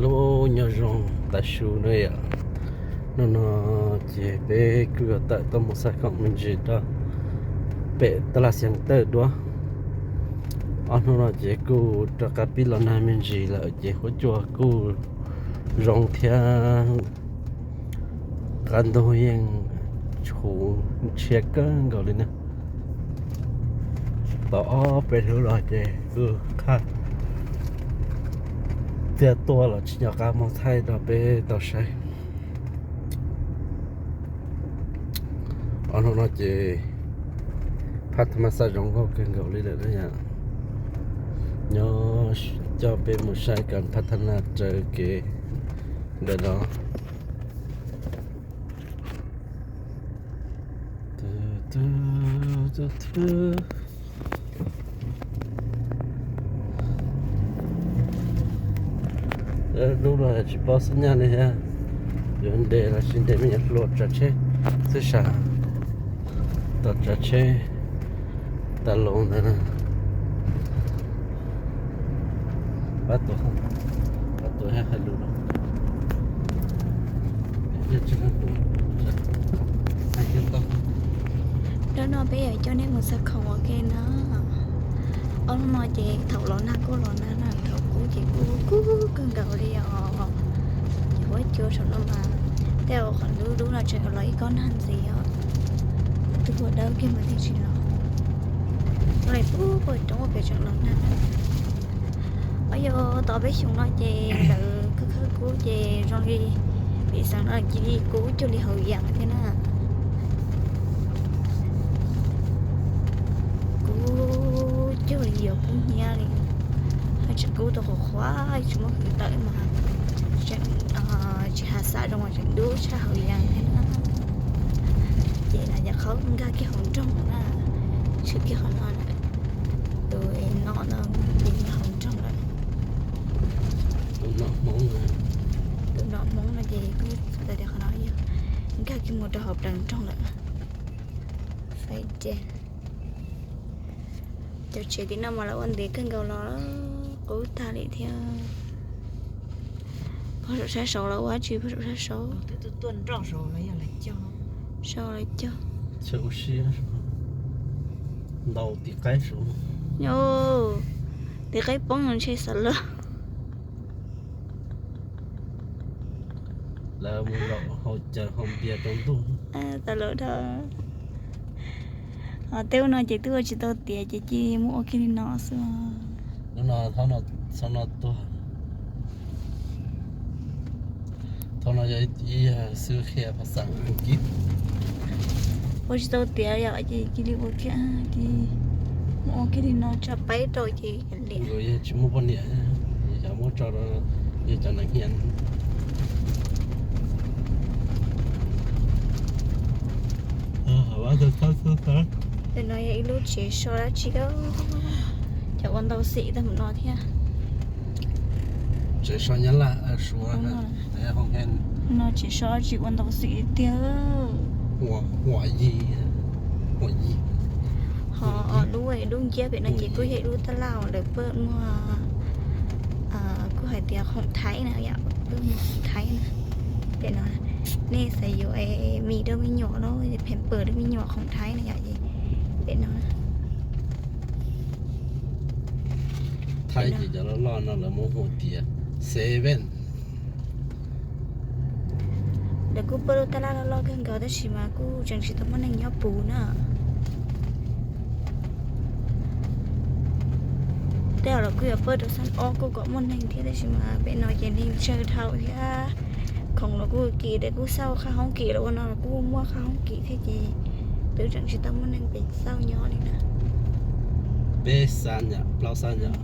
Lub nyob zoo tav su na yom. Hnub no ces peb kuj yuav tawm tuaj mus xav khoom me ntsis rau pem tab laj Xeev Tawj dua. Ob hnub no ces kuj rov qab pib los nag me ntsis lawm ces huab cua kuj zoo thiab, qab ntug yeej tshuv ntshiab kawg nkaus li na. Tau ob peb hnub los ces kuj qhaj txiaj tuaj los tsis nco qab muab thaij rau peb tau saib. Ob hnub no ces phab thas mas xaj zoo nkauj kawg nkaus li lawm na yom. Nyob coj peb mus saib kom phab thas mas raws kev ntawm no. Lub no tsis paub xub nyaj li thiab, yuav nres los sis nres me nyuam hluas tsav tsheb xwb sav, tau tsav tsheb tas los ntawd na. Pab tuam, pab tuam hais lus no. Hnub no peb yuav coj nej mus xav khoom ua ke na. Ob hnub no ces thaum los nag kuj los nag na, thaum kub ces kub kub kawg nkaus li os. Ces huab cua saum no mas tej zaum qhov dub dub no tseem los ib kob nag ntxiv os. Twb ua dawb kiag mas thiaj tsis los. Lawv puag puag roob ua pem tseem los nag. Os yog tau peb xyoos no ces lawv khawb khawb kub ces zoo li pem xeev no cia li kub cuag li hauv yees thiab na. Kub cuag li yuav kub hnyiab li, haj tseem kub tau qhuav qhuav tsis muaj hws tawm mas tseem tsis hav xav zoo mas tseem dub tshaj hauv yees thiab na. Ces no yog qhov nkag kiag hauv nroog na, tshwm kiag qhov no lawm. Tus no no ces yog hauv nroog lawm. Tus no Hmoob no ces kuj txog tias qhov no yog nkag kiag mus rau hauv plawv nroog lawm. Cov tsev tim no mas lawv ua ntev kawg nkaus los qub tag li thiab. Pog saum sab saud los ua dab tsi pog saum sab saud? Saud lawv cog. Ntau tim qaib saud. Tim qaib poob ntshe xav lawm. Lawv mus zaum haus cawv haus npias rau ntuj. Tas lawm dhau. Tej ub no ces twb ua tsis tau tiav ces cia muab ua kiag li no xwb. Lub no thaum no tuag. Thaum no yog ib xwb qhia phas xas Askiv. Ua tsis tau tiav yom ces cia li ua kiag, cia muab ua kiag li no tsa paib rau ces liam. Yog tsis muaj poj niam, yog muab tso rau yog cov neeg hnia. Ntawm no yog ib lub tsev so dab tsi, cov ua ntau xim tag mus no thiab. Tsev so Nyab Laj Suav. No tsev so dab tsi ua ntau xim tiag. Huam Yig, Huam Yig. Ho lub, lub nciab pem no ces kuj yog ib lub tab laj uas lawv pheej muag, kuj hais tias khoom thaib na yom, pheej muag khoom thaib na. Pem no nej xav yuav mis rau me nyuam los pheem pawm rau me nyuam khoom thaib na yom, ces pem no. Thaib ces cov loj loj no lawv muab hu tias seven. Lawv kuj pheej lub tab laj loj loj kawg nkaus tab sis mas kuj tseem tsis tau muaj neeg nyob puv na. Tej zaum los kuj yuav pheej rau xab ob kuj kom muaj neeg thiab tab sis mas pem no ces neeg tsawg dhau thiab. Khoom los kuj kim, lawv kuj xauj qhab hoob kim, lawv ua no los kuj muaj qhab hoob kim thiab ces twb tseem tsis tau muaj neeg pem xauj nyob li na. Peb xab yom, plaub xab yom.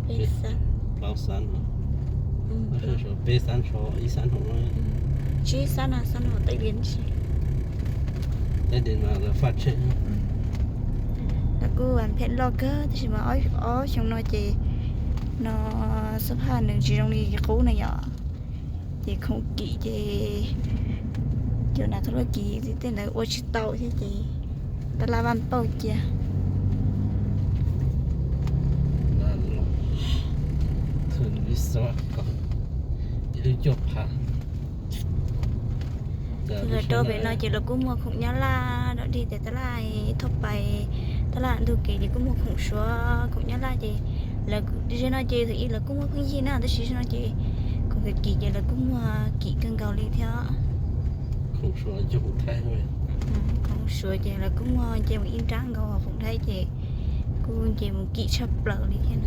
Peb xab. Plaub xab no. Peb xab so, ib xab no. Tsib xab no, xab no tej diav tsis. Tej diav mas lawv faj tseg. Lawv kuj phem loj kawg tab sis mas ob xyoo no ces no xab phaj nws tsis zoo li qub na yom. Ces khoom kim ces cov nas thoob laj kis tej ntawd ua tsis tau thiab ces tab laj vaj pauj cia. Thwm ib xab kom Ces lawv rau pem no ces lawv kuj muag khoom Nyab Laj, dog dig tias tab laj thauj pais, tab laj ntug kev ces kuj muag khoom Suav, khoom Nyab Laj ces lawv, zaum no ces thaum ub lawv kuj muag pheej yig na, tab sis zaum no ces khoom kim ces lawv kuj muag kim kawg nkaus li thiab. Khoom Suav ces lawv kuj muag nce mus ib nrab nkaus, khoom Thaib ces kuj nce mus kim tshaj plaws li thiab.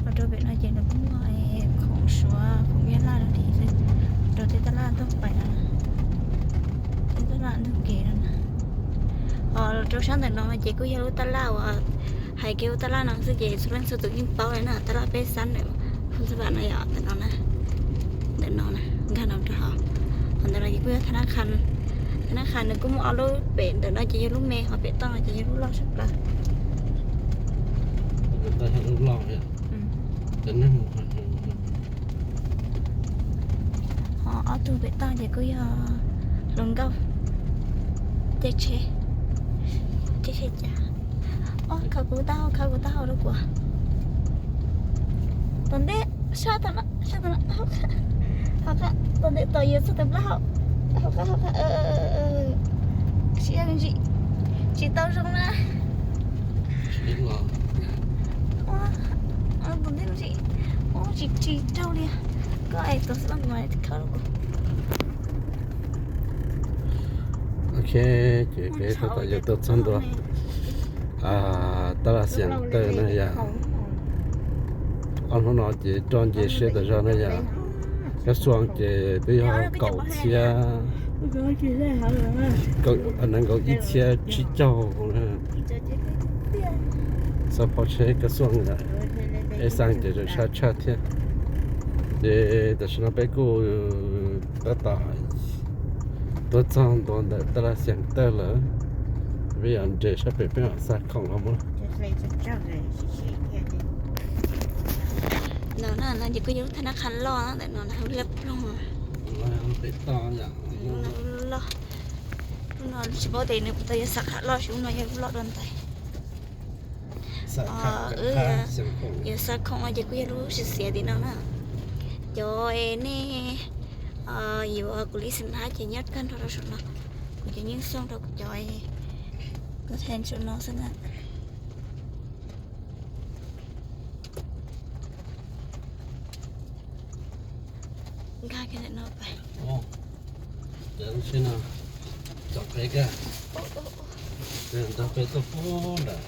Ho rau pem no ces lawv kuj muag khoom Suav, khoom Nyab Laj dog dig xwb, rau tej tab laj thauj pais no, tej tab laj ntug kev no na. Ho rau sab ntawm no ces kuj yog lub tab laj uas, hais kiag lub tab laj no xwb ces txhua leej txhua tus yeej paub li na, tab laj peb xab ntawm Phu Xab Vam no yom, ntawm no na, ntawm no na, nkag no rau hauv. Ho ntawm no ces kuj yog thab nab qha, thab nab qha nws kuj muaj ob lub, pem ntawm no ces yog lub me, ho pem toj no ces yog lub loj tshaj plaws. Ho ob tug pem toj ces kuj yog hluas nkauj caij tsheb, caij tsheb cas. Khaws kuv taub hau, khaws kuv taub hau rau kuv. Tom ntej, sab tom no, sab tom no, hauv qab, tom ntej tos yuav txog tus plaub hau, hauv qab, hauv qab, siab me ntsis, tsis tau zoo na. Tom ntej tsis, tsis, tsis raug li. Koj es tus xwb mas khawb rau kuv. Ok, ces peb tab tom yuav tuaj txog ntua tab laj Xias Tawj na yom. Ob hnub no ces roj nce siab tas zog na yom. Kab xuam ces twb yog kaum txhiab, nees nkaum ib txhiab tsib caug na. Xov phob tsheb kab xuam lawm, eb xaj ces zoo sab tshaj thiab. Ces tam sim no peb kuj tab tom tuaj txog ntua ntawm tab laj Xias Tawj lawm, peb yuav nres sab pem peb mam xa khoom los mus. No na, no ces kuj yog lub thab nab qha loj ntawm no na, lub liab ploog. Lub no tsis paub tias nws puas tau yuav xa qhov loj, lub no yog lub loj dua ntais. Wb yuav xa khoom no ces kuj yog lub xiav xiav tim no na. Cov nej yuav kuv lub xim hab ces nyob kawg nrho rau saum no, kuv cov nyeej xoj rau kuv cov kuv them saum no xwb na. Nkag kiag ntawm no pais. Cov tsheb no caum peb kag, nrog peb tuaj pub nram,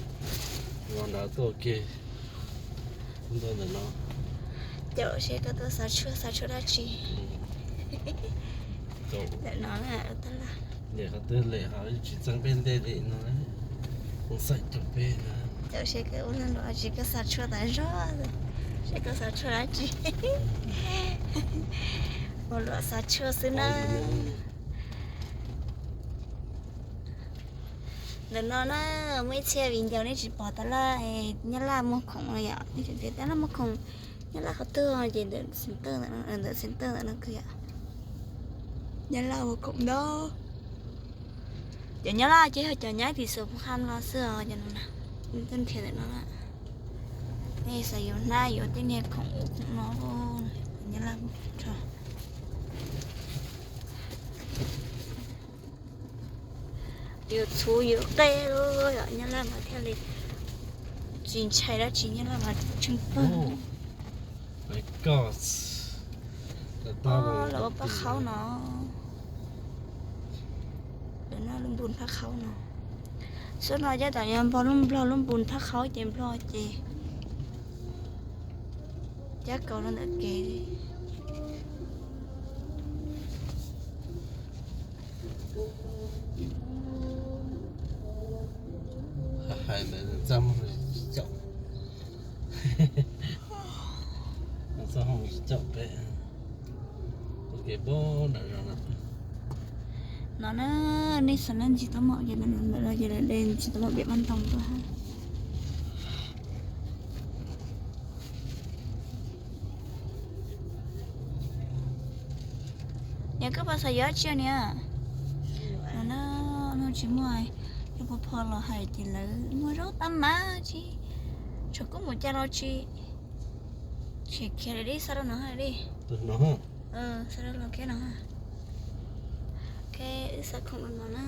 los nrad tuaj ke, ntua ntawm no. Caum seb koj tuaj xav tshuaj, xav tshuaj dab tsi. Ntawm no na, tab laj. Qhov twg lem ho tsis txeeb peb ntej li no, xav caum peb na. Caum seb koj ua neeg luam tsis, koj xav tshuaj tas zog, seb koj xav tshuaj dab tsi. Ua luam xav tshuaj xwb na. Ntawm no na, muaj ib txhia viv ncaus nej tsis pom tab laj, Nyab Laj muag khoom no yom, nej tseem tias tab laj muag khoom, Nyab Laj qhov twg ces ntawm center ntawm no, ntawm center ntawm no kawg yom. Nyab Laj muag khoom ntau. Cov Nyab Laj ces yog cov nyob tim Xos Phu Kham no xwb os, cov no na, tej nrhiav ntawm no na. Nej xav yuav hnab yuav tej niag khoom ub khoom no, Nyab Laj muag khoom tso. Yuav txhuv yuav qe, Nyab Laj mas thiaj li tsis ntshai dab tsi, Nyab Laj mas tsheej pawg. Los ua paj khaub no, lawv noj lub npun paj khaub no. Xub no cab tom yog npog lub nplog lub npun paj khaub ces nplog ces cab kaus rau ntawm kev li. Hais ntawd txaj muag tsis caum, txaj muag tsis caum peb, ua ke npab nram zos no. No na, nej xav noj ntsis taub mom ces ntawm no ces lawv de ntsis taub mom pem maj ntoo tuaj. Niam, koj puas xav yuav dab tsi niam? No na, no tsis muaj, yog pho pho los hais ces lawv muag zaub tab mas tsis, tshuav kub mus cas los tsis. Khiav li, xa rau no li. Xa rau los kiag no. Ok, wb xa khoom rau no na.